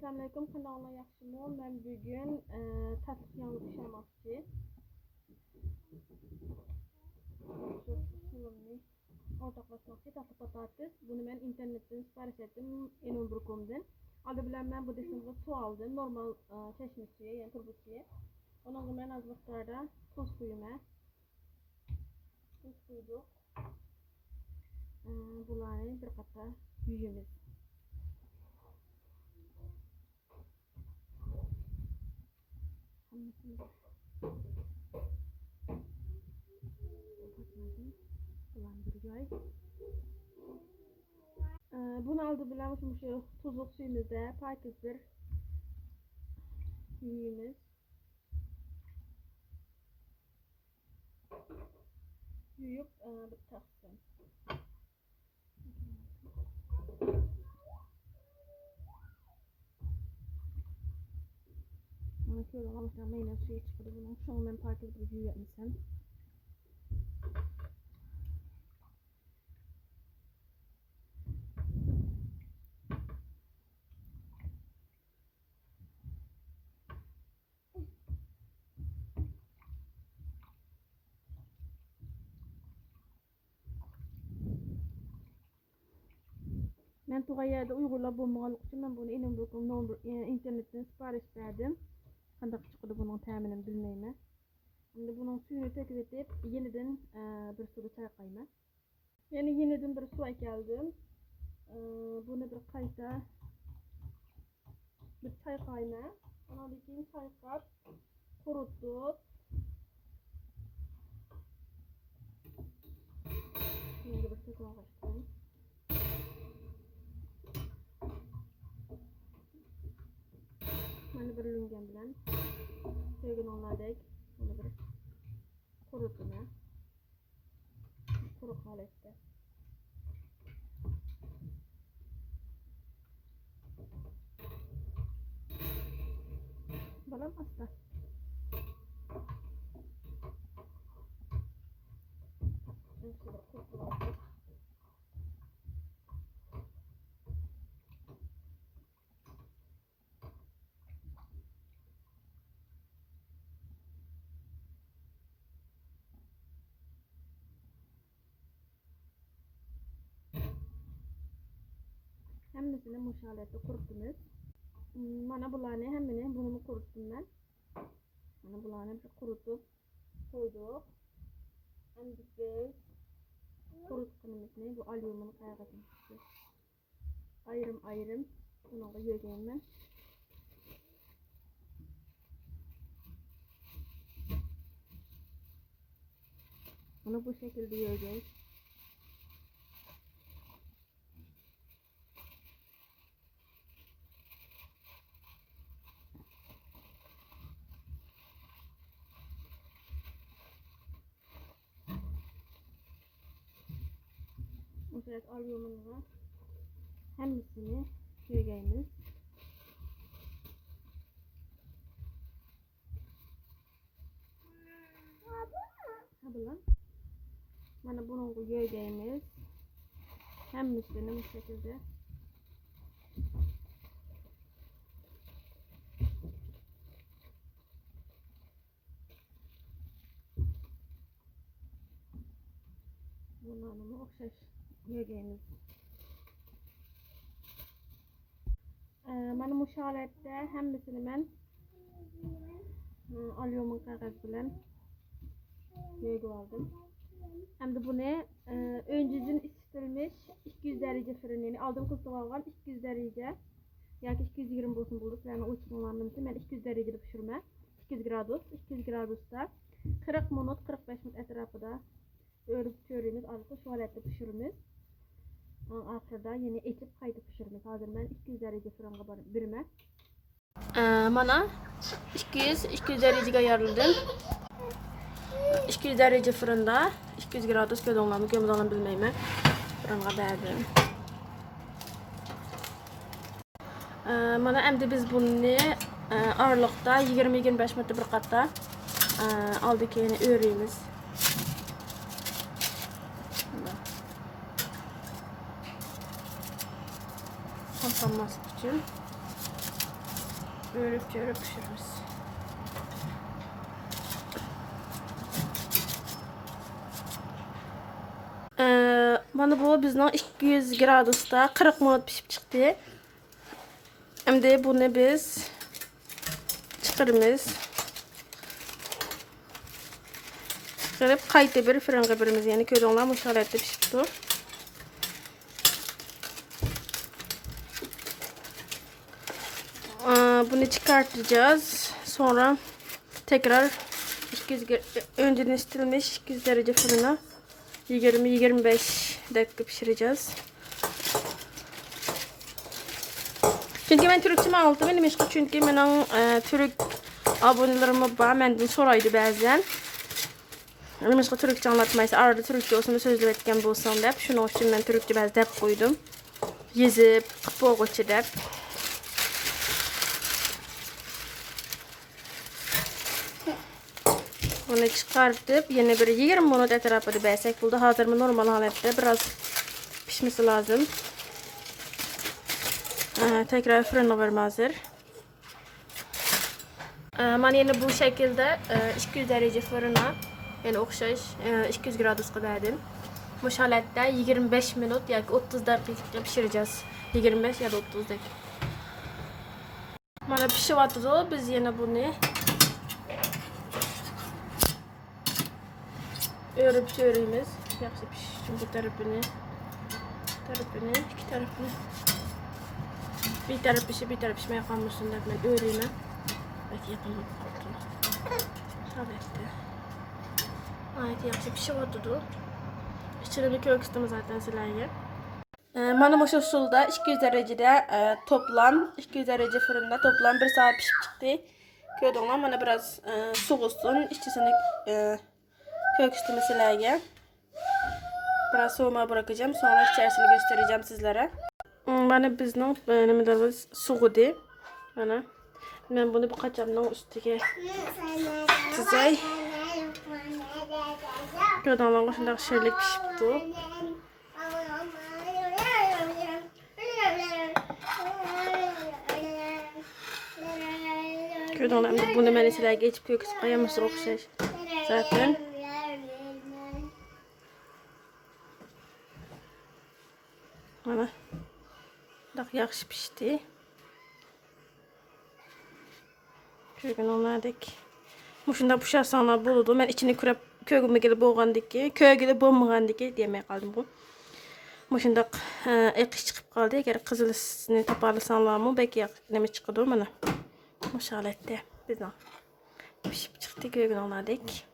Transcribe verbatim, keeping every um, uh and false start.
ئەسسالامۇئەلەيكۇم، قانداقلار، ياخشىمۇ؟ مەن بۈگۈن، ئە، تاتلىق ياڭزا پىشۇرماقچى. شۇ ئۇسۇلۇمنى ئورتاقلاشماقچى. تاتلىق پاتاتىس. بۇنى مەن ئىنتېرنېتتىن سىپارىش ئەتتىم، ئېنون بىر كومدىن. ئالدى بىلەن مەن بۇ دېسىمغا سۇ ئالدىم، نورمال، ئە، چەشمە سۈيى، يەنى تۇرۇبا سۈيى. ئۇنىڭغا مەن ئاز مىقداردا تۇز قۇيىمەن. تۇز قۇيدۇق. ئىم، بۇلارنى بىر قاتار يۇيىمىز. ھەممىسىنى بۇلارنى بىر يۇياي. ئە، بۇنى ئالدى بىلەن مۇشۇ، مۇشۇ تۇزلۇق سۈيىمىزدە پاكىز بىر يۇيىمىز. يۇيۇپ، ئە، بىر تەخسىن. مانا كۆرۈڭلار، مۇشۇنداق مەينەت سۈيى چىقىدۇ بۇنىڭ. شۇڭا مەن پاكىز بىر يۇيۇۋەتمىسەم. مەن تۇرغان يەردە ئۇيغۇرلار بولمىغانلىقى ئۈچۈن مەن بۇنى ئېنون بىر كوم نومۇر، ئىنتېرنېتتىن سىپارىش بەردىم. قانداق چىقىدۇ بۇنىڭ تەمىنى بىلمەيمەن. ئەمدى بۇنىڭ سۈيىنى تۆكۈۋېتىپ، يېنىدىن، ئە، بىر سۇدا چايقايمەن. يەنە يېنىدىن بىر سۇ ئەكەلدىم. ئى، بۇنى بىر قايتا بىر چايقايمەن. ئانىڭدىن كېيىن چايقاپ، قۇرۇتۇپ، مەندە بىر تۆكۈۋالغاچقىم. مانا بىر لۈڭگەن بىلەن كۆرگىنىڭلاردەك بۇنى بىر قۇرۇتىمەن. قۇرۇق ھالەتتە. بالام، ئاستا. ھەممىسىنى مۇشۇ ھالەتتە قۇرۇتىمىز. مانا بۇلارنى ھەممىنى، بۇنىمۇ قۇرۇتتۇم مەن. مانا بۇلارنى بىر قۇرۇتۇپ قويدۇق. ئەمدى بىز قۇرۇتقىنىمىزنى بۇ ئاليۇمىن قەغەزنى ئايرىم-ئايرىم بۇنىڭغا يۆگەيمەن. بۇنى بۇ شەكىلدە يۆگەي. مۇشۇ ئاليۇمىنغا ھەممىسىنى يۆگەيمىز. ھە، بۇلار. مانا بۇنىڭغا يۆگەيمىز. ھەممىسىنى مۇشۇ شەكىلدە. بۇلارنىمۇ ئوخشاش يۆگەيمىز. ئە، مانا مۇشۇ ھالەتتە ھەممىسىنى مەن، ئە، ئاليۇمىن قەغەز بىلەن يۆگىۋالدىم. ئەمدى بۇنى، ئە، ئۆنجىدىن ئىسسىتىلمىش ئىككى يۈز دەرىجە فىرىن، يەنى ئالدىن قىزىتىۋالغان ئىككى يۈز دەرىجە ياكى ئىككى يۈز يىگىرمە بولسۇن بولىدۇ، سىلەرنىڭ ئوچۇقلۇقلارنىڭ نېمىسى. مەن ئىككى يۈز دەرىجىدە پىشۇرىمەن. ئىككى يۈز گرادۇس، ئىككى يۈز گرادۇستا قىرىق مىنۇت، قىرىق بەش مىنۇت ئەتراپىدا ئۆرۈپ چۆرىيمىز، ئارىلىقتا شۇ ھالەتتە پىشۇرىمىز. ئاڭ ئاخىرىدا يەنە ئېچىپ قايتا پىشۇرىمىز. ھازىر مەن ئىككى يۈز دەرىجە فىرىنغا بار-، بېرىمەن. ئە، مانا ئىككى يۈز، ئىككى يۈز دەرىجىگە ئايارلىدىم. ئىككى يۈز دەرىجە فىرىندا، ئىككى يۈز گرادۇس، كۆردۈڭلارمۇ، كۆرمىدىڭلارمۇ بىلمەيمەن. فىرىنغا بەردىم. ئە، مانا ئەمدى بىز بۇنى، ئە، ئارىلىقتا يىگىرمە، يىگىرمە بەش مىنۇتتا بىر قاتتا، ئە، ئالدى كەينى ئۆرۈيمىز. تاشلانماسلىق ئۈچۈن. ئۆرۈپ چۆرۈپ پىشۇرىمىز. ئە، مانا بۇ بىزنىڭ ئىككى يۈز گرادۇستا قىرىق مىنۇت پىشىپ چىقتى. ئەمدى بۇنى بىز چىقىرىمىز. چىقىرىپ، قايتا بىر فىرىنغا بېرىمىز. يەنى كۆردۈڭلار، مۇشۇ ھالەتتە پىشىپتۇ. ئا، بۇنى چىقارتىجاز. سونرا تەكرار ئىككى يۈز گە-، ئۆنجىنى ئىستىلمىش ئىككى يۈز دەرىجە فىرىندا يىگىرمە، يىگىرمە بەش دەقىقە پىشۇرىجاز. چۈنكى مەن تۈركچىمۇ ئاڭلىتىمەن. نېمىشقا؟ چۈنكى مېنىڭ، ئە، تۈرك ئابۇنىلىرىممۇ بار، مەندىن سورايدۇ بەزەن. نېمىشقا تۈركچە ئاڭلاتمايسەن؟ ئارىدا تۈركچە بولسىمۇ سۆزلەۋەتكەن بولساڭ دەپ، شۇنىڭ ئۈچۈن مەن تۈركچە بەزى دەپ قويدۇم. يېزىپ، قىپ بولغۇچە دەپ. بۇنى چىقارتىپ، يەنە بىر يىگىرمە مىنۇت ئەتراپىدا بەرسەك بولىدۇ. ھازىرمۇ نورمال ھالەتتە، بىراز پىشمىسى لازىم. ئە، تەكرار فىرىنغا بېرىمەن ھازىر. ئە، مانا يەنە بۇ شەكىلدە، ئە، ئىككى يۈز دەرىجە فىرىندا، يەنە ئوخشاش، ئە، ئىككى يۈز گرادۇسقا بەردىم. مۇشۇ ھالەتتە يىگىرمە بەش مىنۇت ياكى ئوتتۇز دەقىقە پىشۇرىمىز. يىگىرمە بەش يا ئوتتۇز دەقىقە. مانا پىشىۋاتىدۇ. بىز يەنە بۇنى ئۆرۈپ چۆرىيمىز. ياخشى پىشىش ئۈچۈن بۇ تەرىپىنى، تەرىپىنى، ئىككى تەرىپىنى. بىر تەرەپ پىشىپ، بىر تەرەپ پىشمەي قالمىسۇن دەپ مەن ئۆرۈيمەن. بەك يېقىن بولۇپ قاپتۇ. شۇ ھالەتتە. ناھايىتى ياخشى پىشىۋاتىدۇ. ئىچىنى كۆرسىتىمەن زاتەن سىلەرگە. ئە، مانا مۇشۇ ئۇسۇلدا ئىككى يۈز دەرىجىدە، ئە، توپلام، ئىككى يۈز دەرىجە فىرىندا توپلام بىر سائەت پىشىپ چىقتى. كۆردۈڭلار، مانا بىراز، ئە، سوۋۇسۇن، ئىچىسىنى، ئە، كۆرسىتىمەن سىلەرگە. بىراز سوۋۇماي بىراقىجام، سوڭرا ئىچەرىسىنى كۆستۈرىجەم سىزلەرگە. مانا بىزنىڭ، ئە، نېمىلىرىمىز سوغۇدى. مانا. مەن بۇنى بۇ قاچامنىڭ ئۈستىگە تىزاي. كۆردۈڭلارمۇ، شۇنداق شىرلىك پىشىپتۇ. كۆردۈڭلار، ئەمدى بۇنى مەن سىلەرگە ئېچىپ كۆرسىتىپ قوياي، مۇشۇغا ئوخشاش. زاتەن. مانا. بۇنداق ياخشى پىشتى. كۆرگىنىڭلاردەك. مۇشۇنداق پۇشاتساڭلار بولىدۇ. مەن ئىچىنى كۆرۈپ، كۆرگۈم كېلىپ بولغاندىكى، كۆرگىلى بولمىغاندىكى دېيەلمەي قالدىمغۇ. مۇشۇنداق، ئە، ئېقىش چىقىپ قالدى. ئەگەر قىزىلىسىنى تاپالىساڭلارمۇ بەك ياق-، نېمە چىقىدۇ مانا. مۇشۇ ھالەتتە بىزنىڭ پىشىپ چىقتى، كۆرگىنىڭلاردەك.